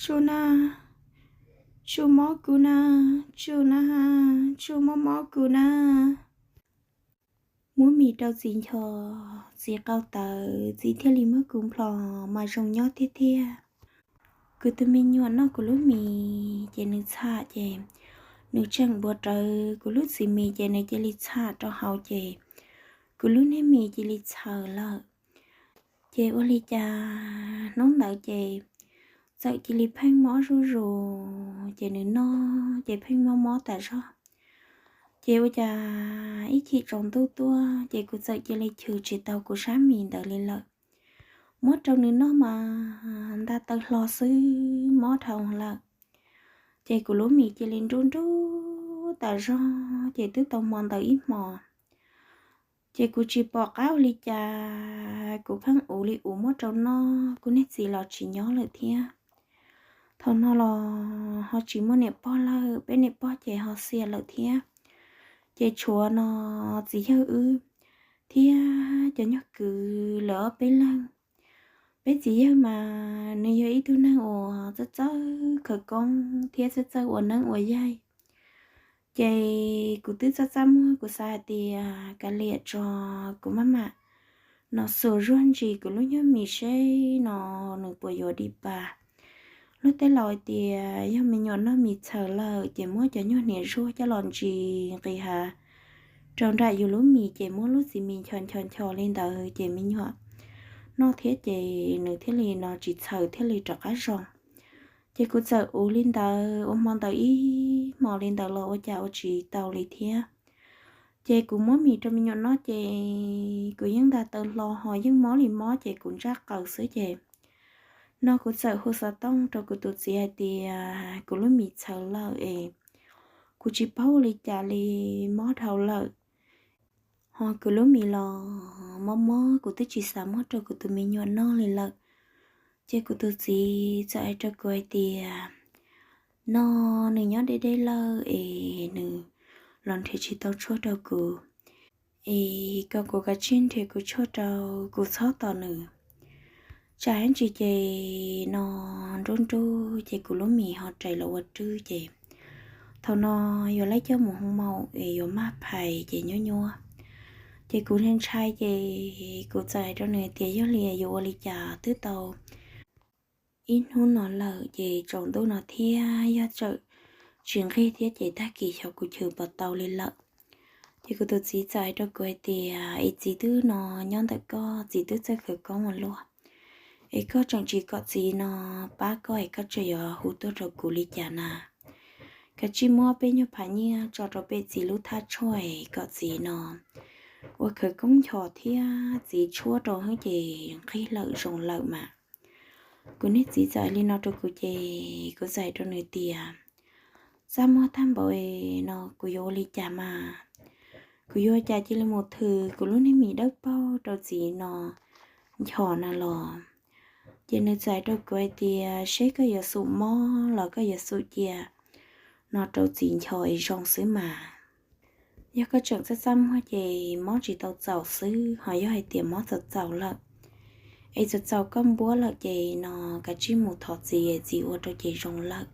Tsuj na, Tsuj mob kuv na, Tsuj na, Tsuj mob mob kuv na. Muab mis rau txiv ncho, txiv qau tawv, txiv thiaj li muab kuv nplho mas zoo nyob tiag tiag. Kuv tus me nyuam noj kuv lub mis ces nws txham ces nws tseem npuav rawv kuv lub txiv mis ces nws cia li txham rau hauv ces kuv lub niag mis cia li txhaws lawm. Ces ua li cas hnub ntawd ces txawm cia li pheej mob zuj zus, ces nws noj ces pheej mob mob tas zog. Ces ua cas ib chim tsaus ntuj tuaj ces kuv txawm cia li chwv tsis tau kuv sab mis ntawd li lawm. Muab rau nws noj mas nta taw hlo xwb mob dhau lawm. Ces kuv lub mis cia li nruj nruj tas zog ces twb tau hmo ntawd ib hmos. Ces kuv tsis pom qab ua li cas, kuv pheej uv li uv muab rau noj, kuv niag txiv los tsis nyob lawm thiab. Thaum no los ho tsis muaj niam pog lawm, peb niam pog ces ho xiam lawm thiab. Ces tshuav no txiv yawg wb thiab cov nyuag kwv lawv ob peb leeg. Peb txiv yawg mas nws yog ib tug neeg uas txawj txawj khawv koob thiab txawj txawj ua neeb ua yaig. Ces kuv twb txaj txaj muag, kuv xav hais tias kav liam tso, kuv maj mam no xuas zuag ntsis kuv lub nyuag mis seb no nws puas yuav dim pas. Lub tej laus hais tias yog me nyuam noj mis txhaws lawm ces muab cov nyuag hniav zuag coj los ntsis nqis hav rau nram yus lub mis ces muab lub txiv mis ncho ncho ncho li ntawd ces me nyuam noj thiab ces nws thiaj li no tsis txhaws thiaj li rov qab zoo. Ces kuv txawm uv li ntawd ua hmo ntawd ib hmos li ntawd los ua cas ua tsis tau li thiab. Ces kuv muab mis rau me nyuam noj ces kuv yeej nta taw hlo ho yeej mob li mob ces kuv ntsaj qaws xwb ces no kuv txawm hu xov tooj rau kuv tus txiv hais tias kuv lub mis txhaws lawm es kuv tsis paub ua li cas li, mob dhau lawm. Ho kuv lub mis los mob mob, kuv twb tsis xav muab rau kuv tus me nyuam noj li lawm. Ces kuv tus txiv txawm hais rau kuv hais tias no nws nyob deb deb lawm es nws los nrhiav tsis tau tshuaj rau kuv, es kom kuv kav tsij nrhiav kuv tshuaj rau, kuv txhob tos nws. Tsam ib ntsis ces no nruj nruj ces kuv lub mis ho rais los ua rwb ces thaum no yuav laib coj mus hoo maum es yuav maj phais ces nyuab nyuab. Ces kuv ntshai ntshai ces kuv txawm hais rau nws tias yog li yuav ua li cas, twb tau ib hnub no lawm ces tsaus ntuj no thiab yog tseem tsis nqig thiab ces tag kis xyov kuv chwv puas tau li lawm. Ces kuv tus txiv txawm hais rau kuv hais tias es txiv twb no nyob ntawm koj, txiv twb txawj khawv koob ua luaj, es koj tseem tsis kom txiv no pab koj es koj tseem yuav hu tuaj rau kuv li cas na? Kav tsij muab peb nyuag phav nyiaj tso rau peb txiv lub thaj tshuaj es kom txiv no ua khawv koob nchos thiab txiv tshuab rau hwb ces nqig lawm zoo lawm mas. Kuv niag txiv txawm hais li no rau kuv ces kuv txawm hais rau nws tias txaj muag tag npaum no kuv yuav ua li cas mas, kuv yuav ua cas cia li mus thws kuv lub niag mis dawb paug rau txiv no nchos na los? Ces nws txawm hais rau kuv hais tias seb koj yuav xum mob los koj yuav xum cia no rau txiv nchos es zoo xwb mas. Yog koj tseem txaj txaj muag ces mob tsis tau txaus xwb, ho yog hais tias mob txaus txaus lawm es txaus txaus koj npuab lawm ces no kav tsij mus thov txiv, txiv ua rau ces zoo lawm.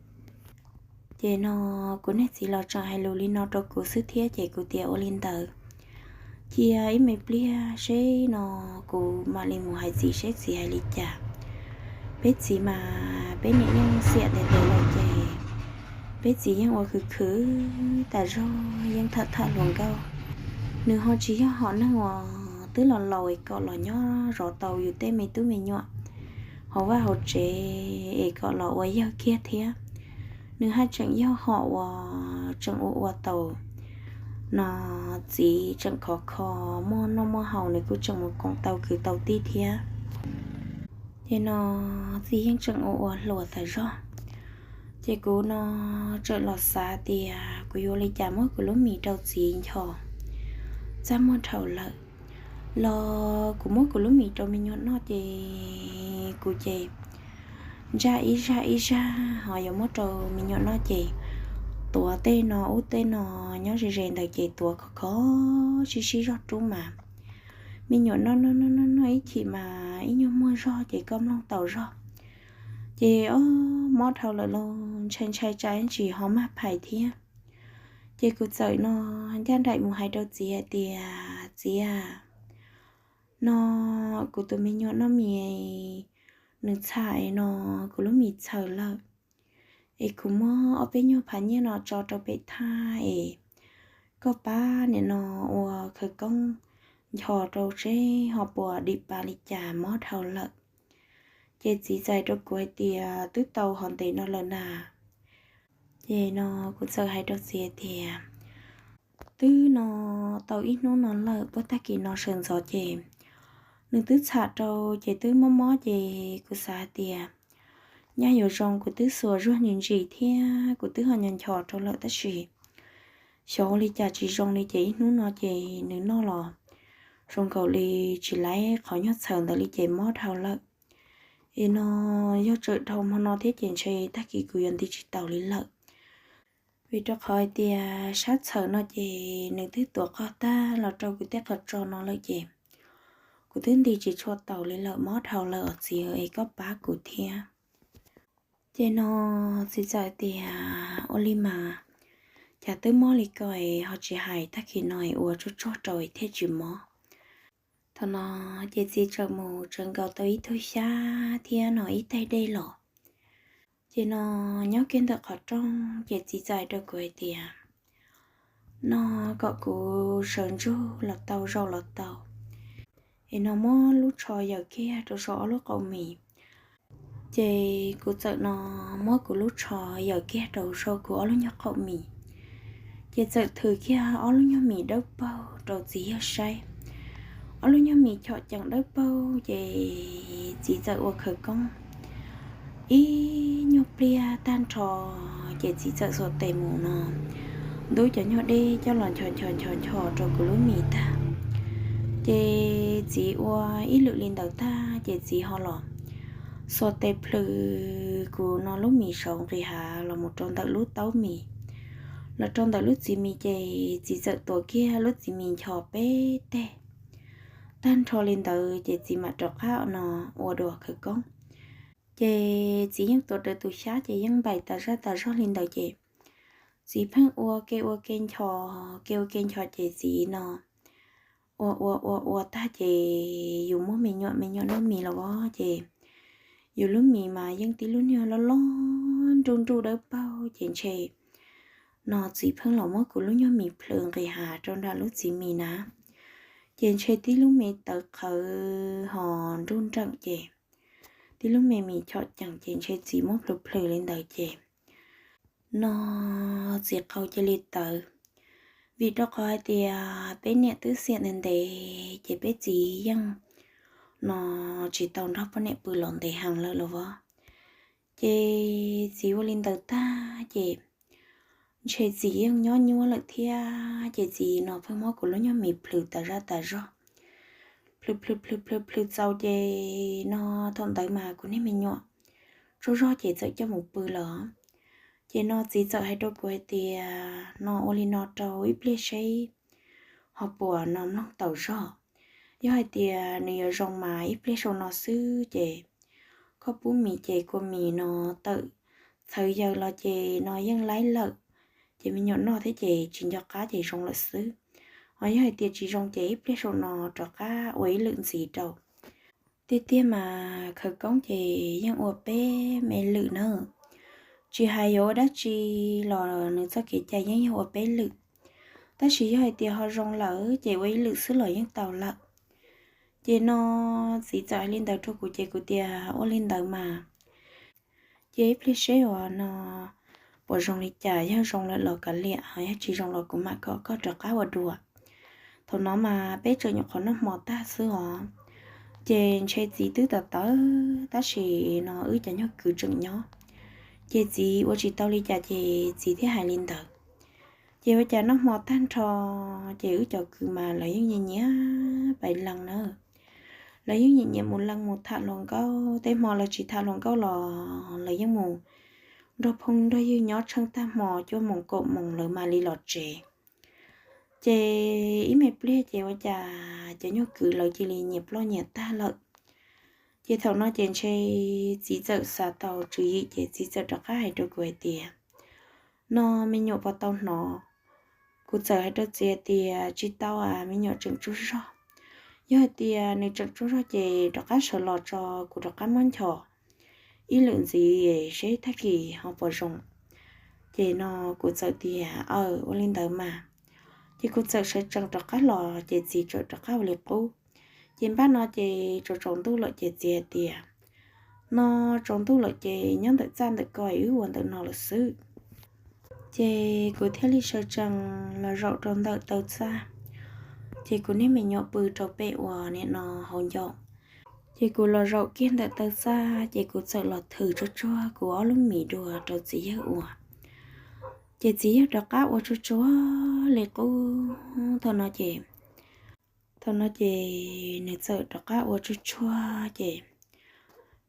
Ces no kuv niag txiv los tseem hais lus li no rau kuv xwb thiab ces kuv tias ua li ntawd cia ib me pliag seb no kuv mam li mus hais txiv seb txiv hais li cas. Peb txiv mas peb niam yeej xiam ntev ntev lawm ces peb txiv yeej ua khwv khwv tas zog yeej tham tham hluas nkauj. Nws ho tsis yog hom neeg uas twb los laus es kom los nyob zov tau yus tej me tub me nyuam hauv vaj hauv tsev es kom los ua yawg kiag thiab. Nws haj tseem yog hom uas tseem ua ua tau no, txiv tseem khov kho, muaj noj muaj haus nws kuj tseem mus koom tau kwv tau tij thiab. Ces no txiv yeej tseem ua ua hluas tas zog. Ces kuv no tseem los xav tias kuv yuav ua li cas muab kuv lub mis rau txiv nchos, txaj muag dhau lawm. Los kuv muab kuv lub mis rau me nyuam noj ces kuv ces ntsaj ib zaj ib zaj ho yuav muab rau me nyuam noj ces tuav tej no ub tej no nyob ze ze ntawd ces tuav khov khov sib sib zog rub mas me nyuam noj noj noj noj noj ib chim mas ib nyuag muag zog ces koj mloog tau zog. Ces ob mob dhau lawm los ntshai ntshai tsam ib ntsis ho maj phais thiab. Ces kuv txawm no ncaj nraim mus hais rau txiv hais tias, Txiv a, no kuv tus me nyuam noj mis nws txham es no kuv lub mis txhaws lawm, es kuv muab ob peb nyuag phav nyiaj no tso rau pem thaj es koj pab nim no ua khawv koob nchos rau seb ho puas dim pa li cas, mob dhau lawm. Ces txiv txais rau kuv hais tias, Twb tau hov ntev no lawm na. Ces no kuv txawm hais rau txiv tias, Twb no tau ib hnub no lawm, puag tag kis no sawv ntxov ces nws twb txham rau ces twb mob mob ces kuv xav hais tias nyaj yuav zoo, kuv twb xuas zuag ntsim ntsim thiab kuv twb ho nyo nchos rau lawm tab sis xyov ua li cas tsis zoo li ces ib hnub no ces nws noj los zoo nkaus li tsis laiv qhov nyuag txhaws ntawd li ces mob dhau lawm. Es no yog tsawm dhau hmo no thiab ces ntshe tag kis kuv yuav nti tsis taus li lawm. Vim rau qhov hais tias sab txhaws no ces nws twb tuav qog tag los rau kuv tej qhov tso no lawm ces kuv twb nti tsis tshua taus li lawm, mob dhau lawm os txiv, es koj pab kuv thiab. Ces no txiv txawm tias, Ua li mas, cas twb mob li ko es ho tsis hais, tag kis no es ua tsuag tsuag rau es thiaj tsis mob. Thaum no ces txiv txawm mus tsawv nkaus tau ib tug xyab thiab no ib taig dej los. Ces no nyob kiag ntawm qhov rooj ces txiv txawm hais rau kuv hais tias, No kom kuv sawv ntsug los tau, zaum los tau, es no muab lub tsho yawm kiag rau saum ob lub qaum mis. Ces kuv txawm no muab kuv lub tsho yawm kiag rau saum kuv ob lub nyuag qaum mis. Ces txawm thwm kiag ob lub nyuag mis dawb paug rau txiv yawg saib. Ob lub nyuag mis chom ceem dawb paug ces txiv txawm ua khawv koob ib nyuag pliag tag nrho, ces txiv txawm xuas tes mus no ntub cov nyuag dej coj los nchos nchos nchos nchos rau kuv lub mis tag. Ces txiv ua ib lwm li ntawd tag ces txiv ho los xuas tes plhws kuv no lub mis saud nqis hav los mus rau ntawm lub taub mis, los rau ntawm lub txiv mis ces txiv txawm tuav kiag lub txiv mis nchos peb teg. Tag nrho li ntawd ces txiv mam rov qab no ua dua khawv koob. Ces txiv yeej tuav rawv tus xyab ces yeej npaim tas zaj tas zog li ntawd ces txiv pheej ua ke ua ke nchos, ke ua ke nchos ces txiv no ua ua ua ua tag ces yus muab me nyuam, me nyuam noj mis los os ces yus lub mis mas yeej tib lub nyuag loj loj nruj nruj dawb paug ces ntshe no txiv pheej los muab kuv lub nyuag mis plhws nqis hav rau nram lub txiv mis na. Ces ntshe tib lub me tawv qhawv ho nruj nreem ces tib lub me mis chom ceem ces ntshe txiv muab plhws plhws li ntawd ces no txiv qau cia li tawv. Vim rau qhov hais tias peb niam twb xiam ntev ntev ces peb txiv yeej no tsis tau nrog poj niam pw los ntev heev lawm los os. Ces txiv ua li ntawd tag ces ntshe txiv yeej nyob nyuaj lawm thiab ces txiv no pheej muab kuv lub nyuag mis plhws tas zaj tas zog, plhws plhws plhws plhws plhws txaus ces no thaum ntawd mas kuv niag me nyuam tsaug zog ces txawm coj mus pw lawm. Ces no txiv txawm hais rau kuv hais tias no ua li no rau ib pliag seb ho puas no mloog taus zog. Yog hais tias nws yuav zoo mas ib pliag saum no xwb ces koj pub mis ces kua mis no tawm txhawv yaws los ces no yeej laib lawm, ces me nyuam noj thiab ces tsis nco qab ces zoo lawm xwb. Ho yog hais tias tsis zoo ces ib pliag saum no rov qab ua ib lwm ntxiv rau. Tiag tiag mas khawv koob ces yeej ua peb me lwm na. Tsis hais yuav ua dab tsi los nws txoj kev cai yeej yog ua peb lwm. Tab sis yog hais tias ho zoo lawm ces ua ib lwm xwb los yeej tau lawm. Ces no txiv txawm hais li ntawd rau kuv ces kuv tias ua li ntawd mas cia ib pliag seb uas no puas zoo li cas, yog zoo lawm los kav liam, ho yog tsis zoo los kuv mam kom koj rov qab ua dua. Thaum no mas peb tseem nyuam qhuav noj hmo tag xwb os. Ces ntshe txiv twb tawv tawv tab sis no wb cov nyuag kwv tseem nyob, ces txiv ua tsis tau li cas ces txiv thiaj hais li ntawd. Ces ua cas noj hmo tag nrho ces wb cov kwv mas lawv yeej nyiam nyiam pais lees na. Lawv yeej nyiam nyiam mus lees mus tham hluas nkauj, tej hmo lawv tsis tham hluas nkauj los lawv yeej mus nrog phooj nrog ywg nyob tsheej tag hmo cuaj moos kaum moos lawv mam li los tsev. Ces ib me pliag ces ua cas cov nyuag kwv lawv cia li nyias ploj nyias tag lawm. Ces thaum no ces ntshe txiv txawm xav tau tswv yim ces txiv txawm rov qab hais rau kuv hais tias, no me nyuam puas tau hnov? Kuv txawm hais rau txiv hais tias, tsis tau, me nyuam tseem tsaug zog. Yog hais tias nws tseem tsaug zog ces rov qab sawv los tso, kuv rov qab muab nchos ib lwm ntxiv seb tag kis ho puas zoo. Ces no kuv txawm tias, aw, ua li ntawd mas. Ces kuv txawm sawv tsees rov qab los ces txiv txawm rov qab ua li qub. Ces npaj no ces tsaus tsaus ntuj lawm ces txiv hais tias, no tsaus ntuj lawm ces nyob ntawm txaj ntawm ko wb ua ntawm no lawm xwb. Ces kuv thiaj li sawv tsees los zaum rau ntawm taw txaj, ces kuv niag me nyuam pw rau pem uas nim no hauv ncoo. Ces kuv los zaum kiag ntawm taw txaj ces kuv txawm los thws tsuag tsuag kuv ob lub mis dua rau txiv yawg ua. Ces txiv yawg rov qab ua tsuag tsuag li qub. Thaum no ces, thaum no ces nws txawm rov qab ua tsuag tsuag ces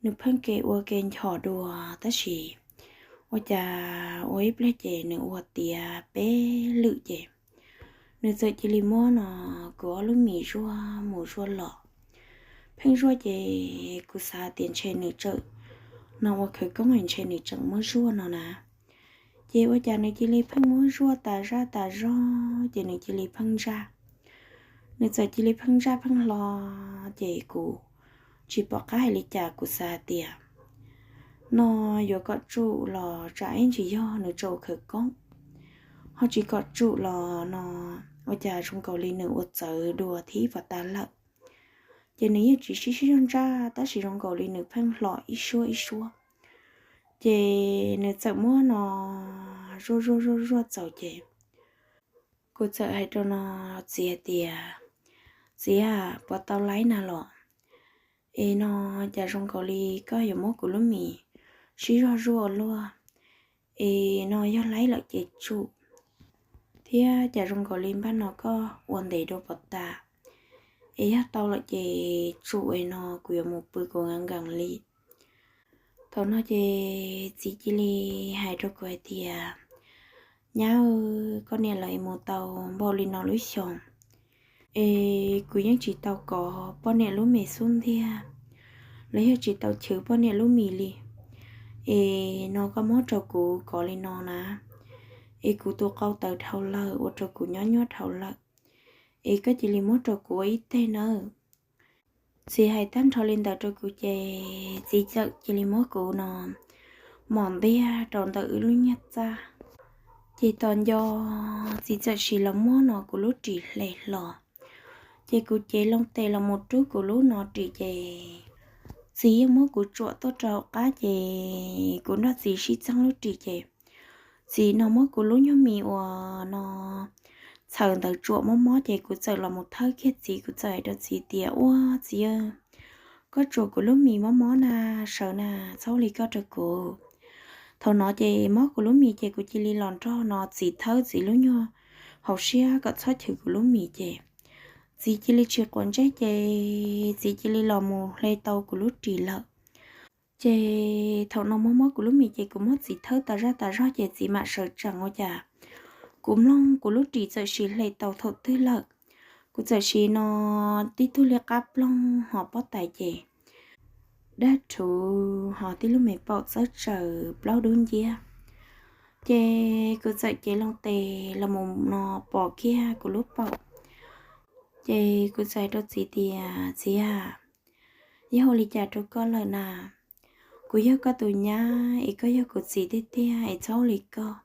nws pheej ke ua ke nchos dua, tab sis ua cas ua ib pliag ces nws ua tiav peb lwm ces nws txawm cia li muab no kuv ob lub mis zuaj mus zuaj los. Pheej zuaj ces kuv xav tias ntshe nws tseem no ua khawv koob es ntshe nws tseem muab zuaj no na. Ces ua cas nws cia li pheej muab zuaj tas zaj tas zog ces nws cia li pheej ntsaj. Nws txawm cia li pheej ntsaj pheej hlo, ces kuv tsis pom qab hais li cas, kuv xav hais tias no yuav kom tsum los tsam ib ntsis yog nws tseem khawv koob, ho tsis kom tsum los no ua cas zoo nkaus li nws ua txawv dua thiab ib pas tas lawm. Ces nws yeej tsis sib sib zog ntsaj, tab sis zoo nkaus li nws pheej hlo ib suab ib suab. Ces nws txawm muab no zuaj zuaj zuaj zuaj txaus ces kuv txawm hais rau no txiv hais tias, txiv, puas tau laib na los? Es no cas zoo nkaus li koj yuav muab kuv lub mis sib zog zuaj ua luaj, es no yog laib lawm ces tsum, thiab cas zoo nkaus li npaj no koj ua ntev dua puas tas, es yog tau lawm ces tsum es no kuv yuav mus pw kuv nkees nkees li. Thaum no ces txiv cia li hais rau kuv hais tias, nyab, koj niam lawv mus tau npaum li no lub xyoo, es kuv yeej tsis tau kov poj niam lub me xub ntiag, los yog tsis tau chwv poj niam lub mis li. Es no koj muab rau kuv kov li no na, es kuv tus qau tawv dhau lawm ua rau kuv nyob nyuaj dhau lawm, es koj cia li muab rau kuv ua ib teg nawb. Txiv hais tag nrho li ntawd rau kuv ces txiv txawm cia li muab kuv no mom ntiag rau ntawm wb lub nyuag txaj. Ces tos nco txiv txawm sim los muab no kuv lub ris hle hlo, ces kuv cev loo tes los mus rub kuv lub no ris ces txiv yeej muab kuv tsuam tuaj rau hauv qab ces kuv nrog txiv sib txeeb lub ris ces txiv no muab kuv lub nyuag mis uas no txhaws ntawd tsuam mob mob ces kuv txawm los mus thawb kiag txiv, kuv txawm hais rau txiv tias, ua txiv, koj tsuam kuv lub mis mob mob na, sawv na, txhob ua li koj rau kuv. Thaum no ces mob kuv lub mis ces kuv cia li los nrog no txiv thawb txiv lub nyuag hauv siab kom txhob chwv kuv lub mis ces txiv cia li tsis quav ntsej ces txiv cia li los mus hle tau kuv lub ris lawm. Ces thaum no mob mob kuv lub mis ces kuv muab txiv thawb tas zaj tas zog ces txiv mam sawv tsees ua cas kuv mloog kuv lub ris txawm sim hle tau thaum twg lawm. Kuv txawm sim no tib tug liab qab ploog ho pob tais ces dab rhuv ho tib lub me paum txawb tsaws plaub dub nciab. Ces kuv txawm cev loo tes los mus no pos kiag kuv lub paum. Ces kuv txawm hais rau txiv tias, txiv a, yog ua li cas rau koj lawm na? Kuv yog koj tus nyab es koj yog kuv txiv tiag tiag es txhob ua li koj.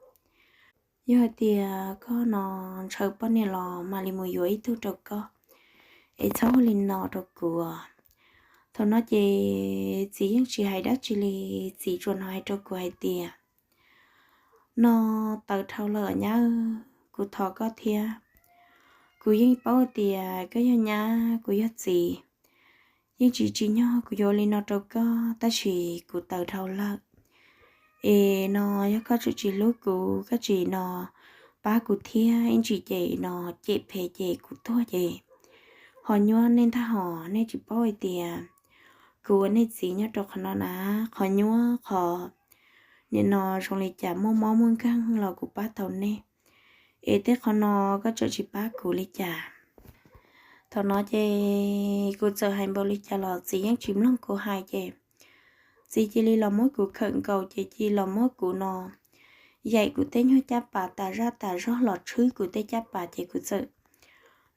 Yog hais tias koj no ntshaw poj niam los mam li mus yuav ib tug rau koj, es txhob ua li no rau kuv. Thaum no ces txiv yeej tsis hais dab tsi li, txiv tsuas no hais rau kuv hais tias, no tawv dhau lawm nyab, kuv thov koj thiab. Kuv yeej paub tias koj yog nyab kuv yog txiv, yeej tsis tsim nyog kuv yuav ua li no rau koj, tab sis kuv tawv dhau lawm. Es no yog koj tseem tsis hlub kuv, koj tsis no pab kuv thiab, ib ntsis ces no cem phem ces kuv tuag ces ho nyuaj nej ntag hos. Nej tsis paub hais tias kuv ua nej txiv nyob rau qhov no na, qhov nyuaj qhov nim no zoo li cas muaj mob muaj nkeeg los kuv pab tau nej, es tej qhov no koj tseem tsis pab kuv li cas? Thaum no ces kuv txawm hais npaum li cas los txiv yeej tsis mloog kuv hais ces txiv cia li los muab kuv khawm nkaus ces cia li los muab kuv no yaim kuv tej nyuag caj pas tas zaj tas zog los tshwb kuv tej caj pas ces kuv txawm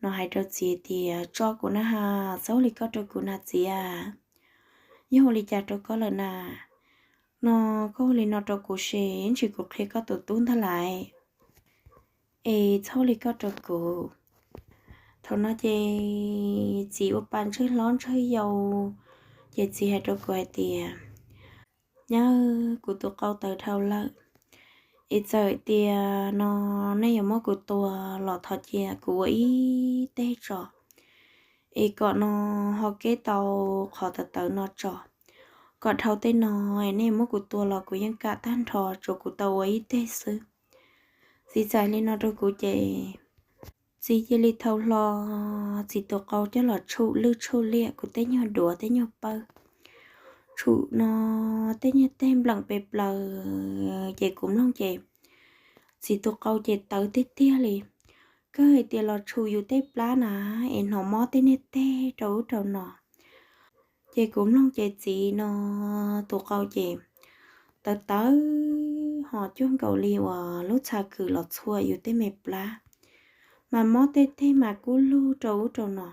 no hais rau txiv tias, Tso kuv na has, txhob ua li koj rau kuv na txiv a. Yog ua li cas rau koj lawm na? No koj ua li no rau kuv ces ntshai kuv qhia koj tus tub ntag lais. Es txhob ua li koj rau kuv. Thaum no ces txiv ua pa ntsawj hlob ntsawj yau, ces txiv hais rau kuv hais tias, Nyab, kuv tus qau tawv dhau lawm, es txawm tias no nej yuav muab kuv tua los thov cia kuv ua ib teg tso, es kom no ho keb tau qhov tawv tawv no tso, kom dhau tej no es nej yuav muab kuv tua los kuv yeej kam tag nrho, tsuas kuv tau ua ib teg xwb. Txiv txawm li no rau kuv ces txiv cia li thau hlo txiv tus qau coj los tshum lwj tshum liam kuv tej nyuag duav tej nyuag pawg, tshum no tej nyuag teg npleem pe plaws ces kuv mloog ces txiv tus qau ces tawv tiag tiag li. Kawg hais tias los tshum yus tej plab na es hnov mob tej niag teg rau ub rau no. Ces kuv mloog ces txiv no tus qau ces tawv tawv ho cuag nkaus li uas lub txha kws los txhua yus tej me plab, mas mob tej teg mas kub lug rau ub rau no.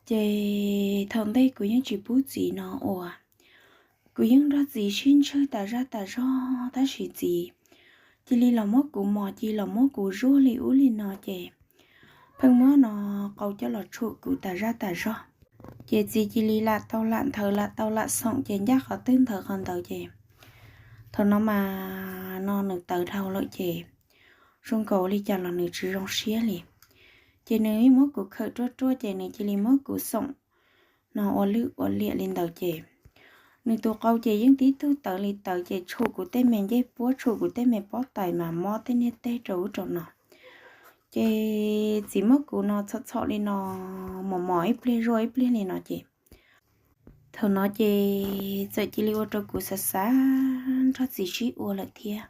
Ces thaum ntej kuv yeej tsis pub txiv no ua, kuv yeej nrog txiv sib ntswj tas zaj tas zog tab sis txiv cia li los muab kuv mos cia li los muab kuv zuaj li ub li no ces pheej muab no qau coj los tshum kuv tas zaj tas zog. Ces txiv cia li lam tau lam nthaws lam tau lam xoom ces ncaj qhov twg ntawd qhov ntawd ces thaum no mas no nws tawv dhau lawm ces zoo nkaus li cas los nws tsis zoo siab li. Ces nws yeej muab kuv khawm ruaj ruaj ces nws cia li muab kuv xoom no ua lwj ua liam li ntawd ces nws tus qau ces yeej tib tug tawv li tawv ces tshum kuv tej me ncej puab tshum kuv tej me pob tais mas mob tej niag teg rau ub rau no. Ces txiv muab kuv no txhom txhom li no mos mos ib pliag zuaj ib pliag li no ces thaum no ces txawm cia li ua rau kuv xav xav nrog txiv sib ua lawm thiab.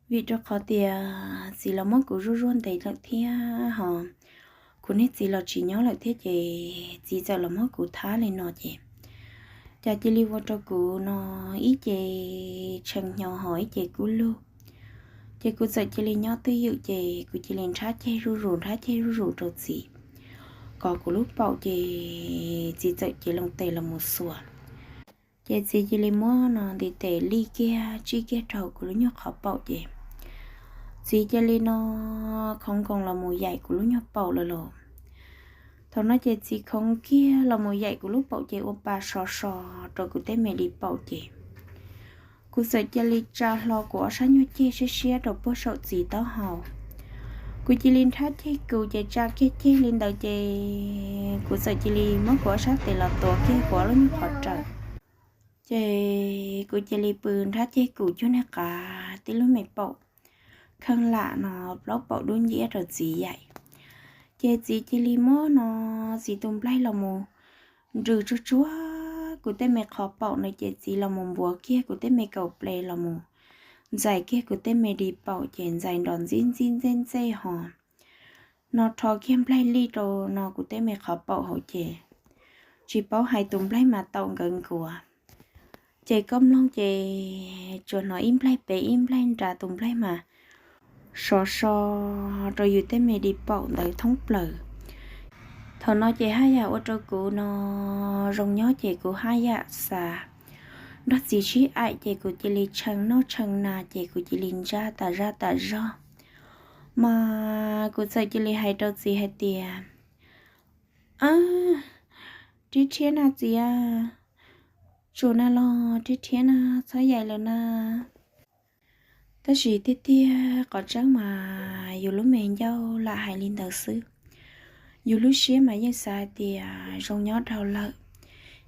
Vim rau qhov tias txiv los muab kuv zuaj zuaj ntev lawm thiab ho kuv niag txiv los tsis nyob lawm thiab ces txiv txawm los muab kuv thab li no ces cas cia li ua rau kuv no ib ce tshee hnyo ho ib ce kub lug. Ces kuv txawm cia li nyob twj ywm ces kuv cia li nrhab ceg zuj zus nrhab ceg zuj zus rau txiv kom kuv lub paum ces txiv txawm cev loo tes los mus xuas. Ces txiv cia li muab no ntiv tes lij kiag tsij kiag rau kuv lub nyuag qhov paum ces txiv cia li no khoov nkoos los mus yaim kuv lub nyuag paum lawm lauj. Thaum no ces txiv khoov kiag los mus yaim kuv lub paum ces ua pa so so rau kuv tej me di paum ces kuv txawm cia li tsa hlo kuv ob sab nyuag ceg siab siab rau puag saum txiv taub hau. Kuv cia li nrhab ceg kuv ces tsa kiag ceg li ntawd ces kuv txawm cia li muab kuv ob sab tes los tuav kiag kuv ob lub nyuag qhov raws. Ces kuv cia li pw nrhab ceg kuv cuag niag qav tib lub me paum kheej lam no plaub paum dub nciab rau txiv yaim. Ces txiv cia li muab no txiv tus nplaig los mus nrws tsuag tsuag kuv tej me qhov paum no ces txiv los mus npuav kiag kuv tej me kaum ple los mus ntxais kiag kuv tej me di paum ces ntxais nrov ntxij ntxij ntxej ntxej ho no rho kiag nplaig lij rau no kuv tej me qhov paum hauv ces tsis paub hais tus nplaig mas tau nkawd nkuav. Ces koj mloog ces tsuas hnov ib nplaig pem ib nplaig nrad tus nplaig mas sov so rau yus tej me di paum ntawd thoob plaws. Thaum no ces haj yam ua rau kuv no zoo nyob ces kuv haj yam xav nrog txiv sib aim ces kuv cia li tshee noj tshee na ces kuv cia li ntsaj tas zaj tas zog. Mas kuv txawm cia li hais rau txiv hais tias, Ab, rhiab rhiab na txiv, tsum na los rhiab rhiab na, txhob yaim lawm na. Tab sis tiag tiag qhov tseeb mas yus lub me ncauj lam hais li ntawd xwb. Yus lub siab mas yeej xav hais tias zoo nyob dhau lawm,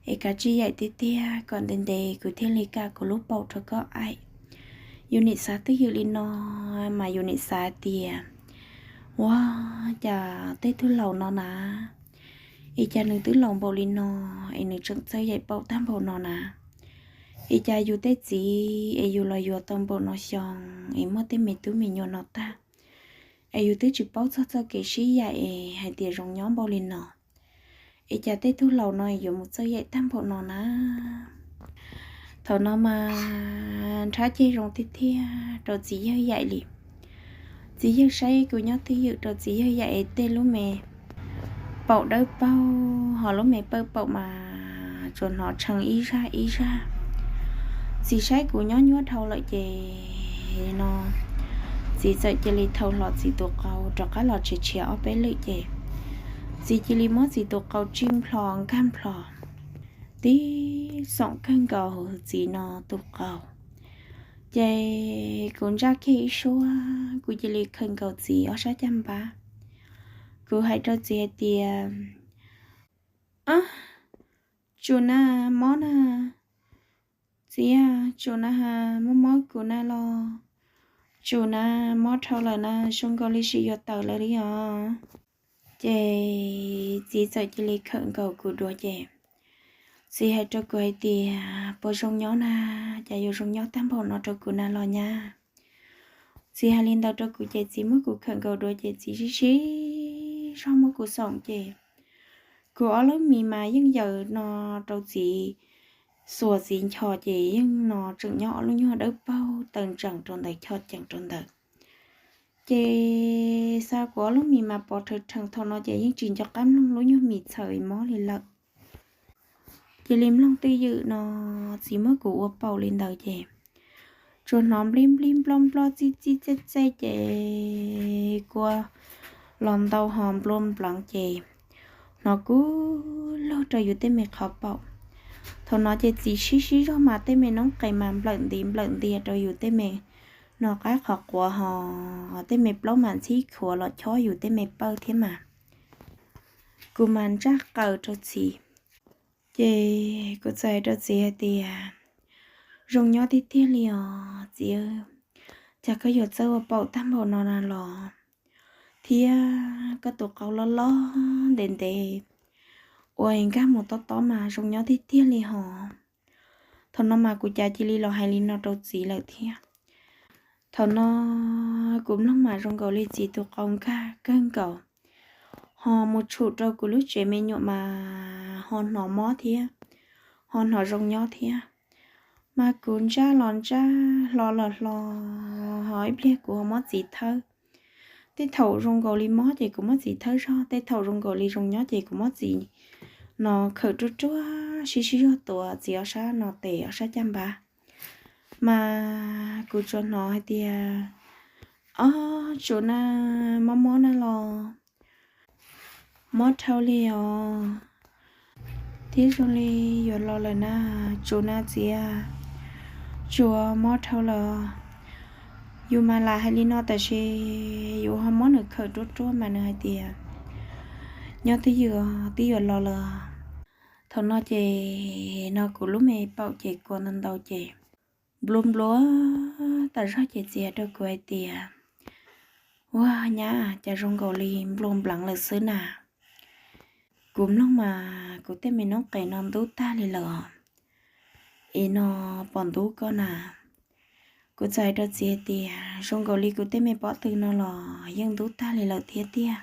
es kav tsij yaim tiag tiag kom ntev ntev kuv thiaj li kam kuv lub paum rau koj aim. Yus nim xav twj ywm li no mas yus nim xav hais tias, ua cas tej tug laus no na, es cas nws twb laus npaum li no es nws tseem txawj yaim paum tag npaum no na. Es cas yus tej txiv es yus los yuav tau npaum no xyoo es muaj tej me tub me nyuam no tag, es yus twb tsis paub txog txoj kev sib yaim es hais tias zoo nyob npaum li no, es cas tej tug laus no yuav mus txawj yaim tag npaum no na. Thaum no mas nrhab ceg zoo tiag tiag rau txiv yawg yaim li. Txiv yawg saib kuv nyob twj ywm rau txiv yawg yaim es tej lub me paum dawb paug ho lub me pawj paum mas tsuas hnov tshee ib zaj ib zaj. Txiv saib kuv nyob nyuaj dhau lawm ces no txiv txawm cia li thau hlo txiv tus qau rov qab los tshiav tshiav ob peb lwm ces txiv cia li muab txiv tus qau tsij nplho nkag nplho tib xoom kawg nkaus txiv no tus qau. Ces kuv ntsaj kiag ib suab kuv cia li khawm nkaus txiv ob sab caj npab. Kuv hais rau txiv hais tias, Ab, tsuas na, mob na, txiv, tsuas na, mob mob kuv na los, tsuas na, mob dhau lawm na, zoo nkaus li sis yuav tawm lawm li os. Ces txiv txawm cia li khawm nkaus kuv dua ces txiv hais rau kuv hais tias, Puas zoo nyob na? Cas yuav zoo nyob tag npaum no rau kuv na los nyab? Txiv hais li ntawd rau kuv ces txiv muab kuv khawm nkaus dua ces txiv sib sib zog muab kuv xoom ces kuv ob lub mis mas yeej yaws no rau txiv xuas txiv ncho ces yeej no tseem nyob ob lub nyuag dawb paug taw ntsees rau ntawd, cho cees rau ntawd. Ces xa kuv ob lub mis mas pov rhawv rhees thaum no ces yeej tsis nco qab mloog lub nyuag mis txhawm mob li lawm. Cia li mloog twj ywm no txiv muab kuv ua paum li ntawd ces tsuas hnov nplij nplij nploj nploj txij txij txej txej ces kua los ntau ho nplua npleev ces hnov kub lug rau yus tej me qhov paum. Thaum no ces txiv sib sib zog mas tej me noob qes mas nplawm nti nplawm nti rau yus tej me no qab qhov quav ho tej me plaub mas ntxhib khuav los chob yus tej me pawj thiab mas. Kuv mas ntsaj qaws rau txiv. Ces kuv txawm hais rau txiv hais tias, Zoo nyob tiag tiag li os txiv, cas koj yuav txawj ua paum tag npaum no na los? Thiab koj tus qau loj loj ntev ntev ua nkag mus tob tob mas zoo nyob tiag tiag li hos. Thaum no mas kuv cav cia li los hais li no rau txiv lawm thiab. Thaum no kuv mloog mas zoo nkaus li txiv tus qau nkag kawg nkaus, ho mus tshum rau kuv lub tsev me nyuam mas ho hnov mob thiab, ho hnov zoo nyob thiab. Mas kuv ntsaj los ntsaj, hlo los hlo, ho ib pliag kuv ho muab txiv thawb. Tej thaum zoo nkaus li mob ces kuv muab txiv thawb zog, tej thaum zoo nkaus li zoo nyob ces kuv muab txiv no khawm ruaj ruaj sib sib zog tuav txiv ob sab no tes ob sab caj npab. Mas kuv tsuas hnov hais tias, Ob, tsuas na, mob mob na los? Mob dhau li os, thiab zoo li yuav los lawm na, tsuas na txiv, tsuas mob dhau lawm. Yus mas lam hais li no tab sis yus ho muab nws khawm ruaj ruaj mas nws hais tias, Nyob twj ywm os, twb yuav los lawm. Thaum no ces no kuv lub me paum ces kua ntau ntau ces nplua nplua tas zog ces txiv hais rau kuv hais tias, Ua nyab, cas zoo nkaus li nplua npleev lawm xwb na. Kuv mloog mas kuv tej me noob qes no ntub tag li lawm os. Es no pom ntub koj na. Kuv txawm hais rau txiv hais tias, Zoo nkaus li kuv tej me pob tw no los yeej ntub tag li lawm thiab tiag.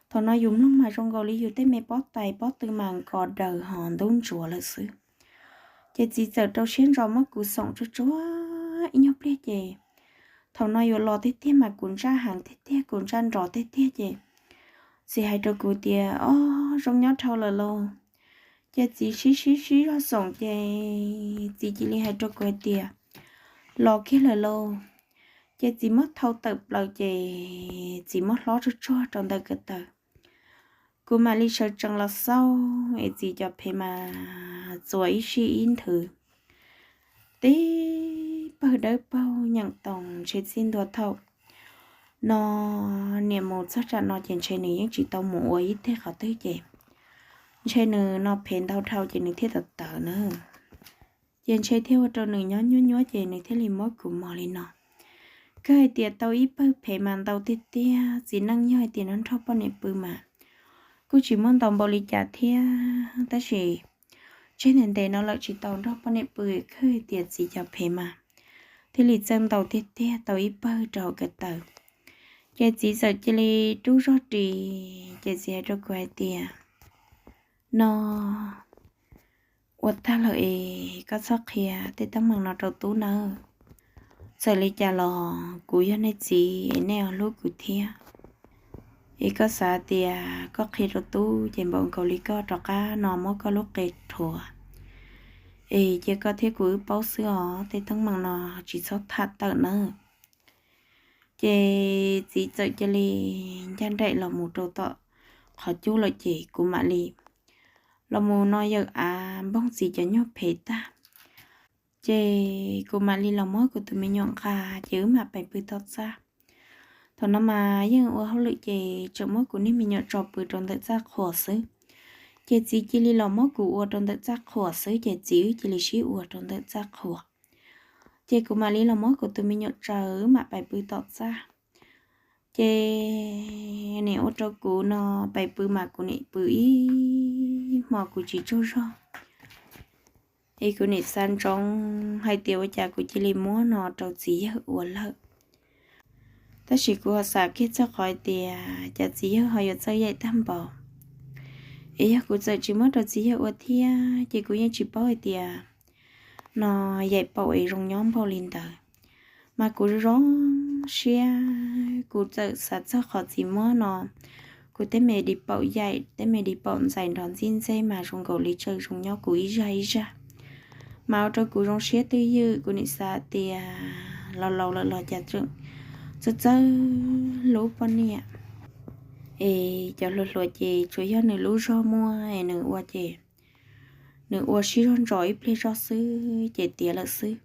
Thaum no yus mloog mas zoo nkaus li yus tej me pob tais pob tw mas nko daws ho ntub ntsuav lawm xwb. Ces txiv txawm rau siab ntso muab kuv xoom tsuag tsuag ib nyuag pliag ces thaum no yuav los tiag tiag mas kuv ntsaj heev tiag tiag, kuv ntsaj nrov tiag tiag ces txiv hais rau kuv tias, Ob, zoo nyob dhau lawm lauj. Ces txiv sib sib sib zog xoom ces txiv cia li hais rau kuv hais tias, Los kiag lawm lauj. Ces txiv muab thau tawm plaws ces txiv muab hlob tsuag tsuag rau ntawm ko taw. Kuv mam li sawv tsees los xauj es txiv cov phev mas txuas ib sij ib nthwv tib pawg dawb paug nyeem toos ntshe txij ntua thaum no niam mus txog tsam no ces ntshe nws yeej tsis tau mus ua ib teg qhov twg ces ntshe nws no phev ntau dhau ces nws thiaj tawv tawv na. Ces ntshe thiaj ua rau nws nyob nyuab nyuab ces nws thiaj li muab kuv mos li no. Kawg hais tias tau ib pawg phev mas ntau tiag tiag, txiv neej yog hais tias nrog poj niam pw mas kuj tsis muaj ntau npaum li cas thiab, tab sis tseg ntev ntev no lawm tsis tau nrog poj niam pw, kawg hais tias txiv cov phev mas thiaj li txawj ntau tiag tiag tau ib pawg rau hauv ko taw. Ces txiv txawm cia li rub zog ris, ces txiv hais rau kuv hais tias, no ua tag lawm es koj txhob qhia tej teeb meem no rau tub nawb. Txawm li cas los kuv yog nej txiv es nej hlub kuv thiab. Es koj xav tias koj qhia rau tub ces npaum nkaus li koj rov qab no muab koj lub qe rhuav. Es cia koj thiab kuv wb paub xwb os, tej teeb meem no tsis txhob tham tawm nawb. Ces txiv txawm cia li ncaj nraim los mus rau tom qhov cub lawm ces kuv mam li los mus no yawm av npoog txiv cov nyuag phem tag. Ces kuv mam li los muab kuv tus me nyuam nqa, ces wb mam pais pw tom txaj. Thaum no mas yeej ua hauj lwm ces tseem muab kuv niag me nyuam tso pw rau ntawm txaj qhua xwb. Ces txiv cia li los muab kuv ua rau ntawm txaj qhua xwb, ces txiv wb cia li sib ua rau ntawm txaj qhua. Ces kuv mam li los muab kuv tus me nyuam tsaws wb mam pais pw tom txaj. Ces nim ua rau kuv no pais pw mas kuv nim pw ib hmo kuv tsis tsaug zog. Es kuv nim xav ntsoov hais tias ua cas kuv cia li muab no rau txiv yawg ua lawm. Tab sis kuv ho xav kiag txog qhov hais tias cas txiv yawg ho yuav txawj yaim tag npaum. Es yog kuv txawm tsis muab rau txiv yawg ua thiab ces kuv yeej tsis paub hais tias no yaim paum es zoo nyob npaum li ntawd. Mas kuv zoo siab, kuv txawm xav txog qhov txiv muab no kuv tej me di paum yaim, tej me di paum ntxais nrov ntxij ntxej mas zoo nkaus li tseem zoo nyob kuv ib zaj ib zaj. Mas ua rau kuv zoo siab twj ywm, kuv nim xav tias laus laus lawm los cas tseem txawj txawj hlub poj niam. Es cov hluas hluas ces tsuas yog nws lub zog muaj es nws ua ces nws ua sib zog ntsos ib pliag zog xwb ces tiav lawm xwb.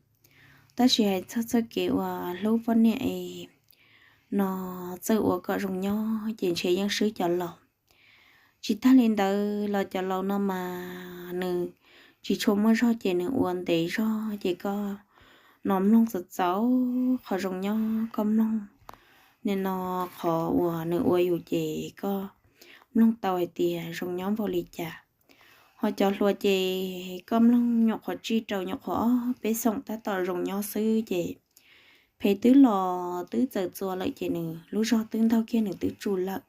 Tab sis hais txog txoj kev uas hlub poj niam es no txawj ua kom zoo nyob ces ntshe yeej swb cov laus. Tsis tag li ntawd los cov laus no mas nws tsis tshua muaj zog ces nws ua ntev zog ces koj no mloog txaus txaus qhov zoo nyob koj mloog. Nim no qhov uas nws ua yus ces koj mloog tau hais tias zoo nyob npaum li cas. Ho cov hluas ces koj mloog nyuam qhuav tsij rau nyuam qhuav ob peb xyoos tab tom zoo nyob xwb ces phem twb los twb txawm txua lawm ces nws lub zog twb ntaug kiag nws twb tsuj lawm.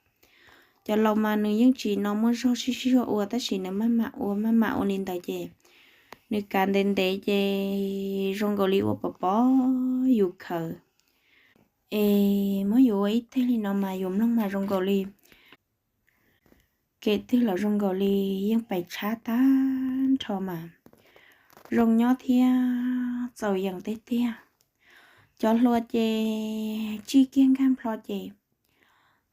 Cov laus mas nws yeej tsis no muaj zog sib sib zog ua tab sis nws maj mam ua maj mam ua li ntawd ces nws kav ntev ntev ces zoo nkaus li ua pov pob yus khawv. Es muab yus ua ib teg li no mas yus mloog mas zoo nkaus li kev twg los zoo nkaus li yeej pais tshab tag nrho mas zoo nyob thiab txaus yees tiag tiag. Cov hluas ces tsij kiag nkag nplho ces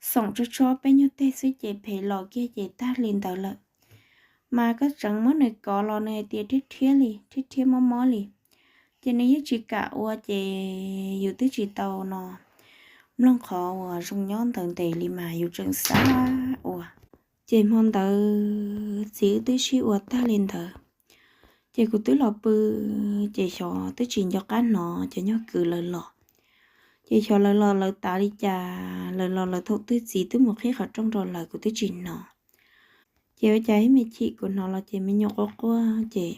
xoom tsuag tsuag peb nyuag teg xwb ces phem los kiag ces tag li ntawd lawm. Mas koj tseem muab nws kov los nws hais tias rhiab rhiab li, rhiab rhiab mob mob li. Ces nws yeej tsis kam ua ces yus twb tsis tau no mloog qhov uas zoo nyob ntawd ntev li mas yus tseem xav ua. Ces hmo ntawd txiv wb twb sib ua tag li ntawd, ces kuv twb los pw, ces xyov twb tsis nco qab hnov cov nyuag kwv lawv los. Ces xyov lawv los lawv tav li cas, lawv los lawv thaum twg txiv twb mus qhib qhov rooj rau lawv kuv twb tsis hnov. Ces ua cas ib me chim kuv hnov los ces me nyuam quaj quaj ces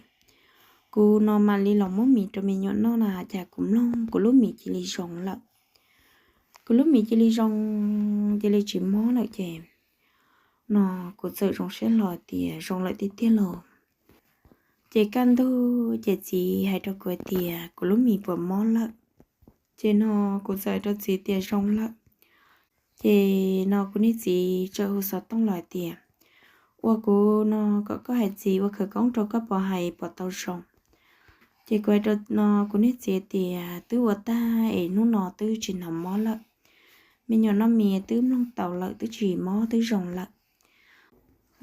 kuv no mam li los muab mis rau me nyuam noj na cas kuv mloog kuv lub mis cia li zoo lawm. Kuv lub mis cia li zoo, cia li tsis mob lawm ces no kuv txawm zoo siab hlo tias zoo lawm tiag tiag lauj. Ces kaj ntug ces txiv hais rau kuv hais tias kuv lub mis puas mob lawm. Ces no kuv txawm hais rau txiv tias zoo lawm. Ces no kuv niag txiv txawm hu xov tooj los hais tias ua kuv no kom koj hais txiv ua khawv koob rau koj puas hais puas tau zoo. Ces kuv hais rau no kuv niag txiv tias twb ua tag es hnub no twb tsis hnov mob lawm. Me nyuam noj mis twb mloog tau lawm twb tsis mob twb zoo lawm.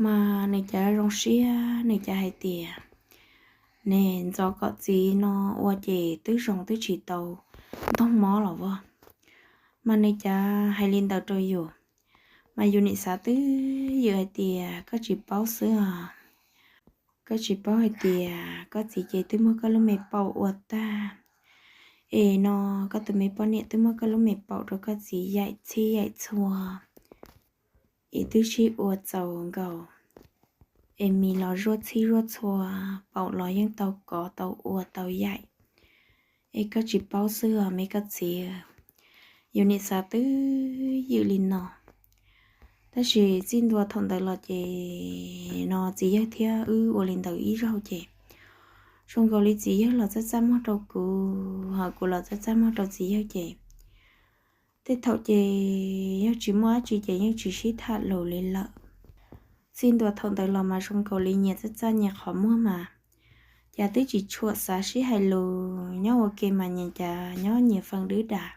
Mas nws cav zoo siab nws cav hais tias ne ntxov kom txiv no ua ces twb zoo twb tsis tau ntoog mob los vog. Mas nws cav hais li ntawd rau yus, mas yus nim xav twb ywm hais tias koj tsis paub xwb os. Koj tsis paub hais tias koj txiv ces twb muab koj lub me paum ua tag. Es no koj tus me poj niam twb muab koj lub me paum rau koj txiv yaim txhij yaim txhua, es twb sib ua txaus nkaus. Es mis los zuaj txhij zuaj txhua, paum los yeej tau kov tau ua tau yaim. Es koj tsis paub xwb os me koj txiv. Yus niam xav twb ywm li no. Tab sis txij ntua thaum ntawd los ces no txiv yawg thiab wb ua li ntawd ib zaug ces zoo nkaus li txiv yawg los txaj txaj muag rau kuv, ho kuv los txaj txaj muag rau txiv yawg ces tej thaum ces yog tsis muaj dab tsi ces yeej tsis sib tham lus li lawm. Txij ntua thaum ntawd los mas zoo nkaus li nyias txaj txaj nyias qhov muag mas cas twb tsis tshua xav sib hais lus, nyob ua ke mas nyias cas nyob nyias feem dwb das.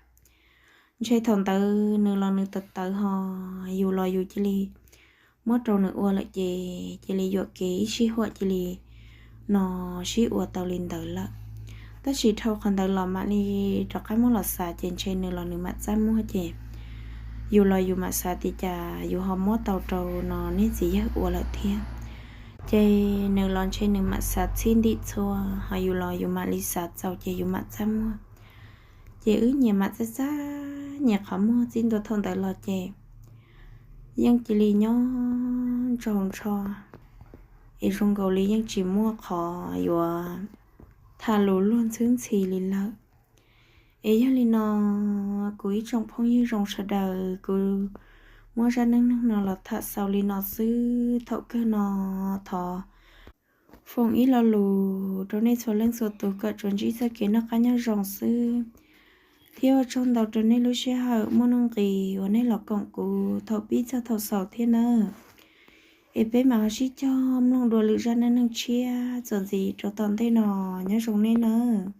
Ntshe thaum ntawd nws los nws tawv tawv ho yus los yus cia li muab rau nws ua lawm ces cia li yuam kev ib sij huam cia li no sib ua tau li ntawd lawm. Tab sis dhau qhov ntawd los mam li rov qab muab los xav ces ntshe nws los nws mam txaj muag ces yus los yus mam xav tias cas yus ho muab tau rau no niag txiv yawg ua lawm thiab. Ces nws los ntshe nws mam xav txhij ntim txhua, ho yus los yus mam li xav txaus ces yus mam txaj muag. Ces wb nyias mam txaj txaj nyias qhov muag txij ntua thaum ntawd los ces yeej cia li nyob ntsau ntsho, es zoo nkaus li yeej tsis muaj qhov yuav tham lus luag ntxhwb ntxhi li lawm. Es yog li no, kuv ib tsoom phooj ywg zoo sawv daws, kuv muab zaj neej neeg no los tham xaus li no xwb. Thaum kawg no thov foom ib lo lus rau nej txhua leej txhua tus kom tsuas ntsib txoj kev noj qab nyob zoo xwb, thiab ua tsaug ntau rau nej lub sij hawm muaj nuj nqis uas nej los koom kuv thaum pib txog thaum xaus thiab nawb. Es peb mam ho sib cog mloog dua lwm zaj neej neeg tshiab txuas ntxiv rau tom ntej no, nyob zoo nej nawb.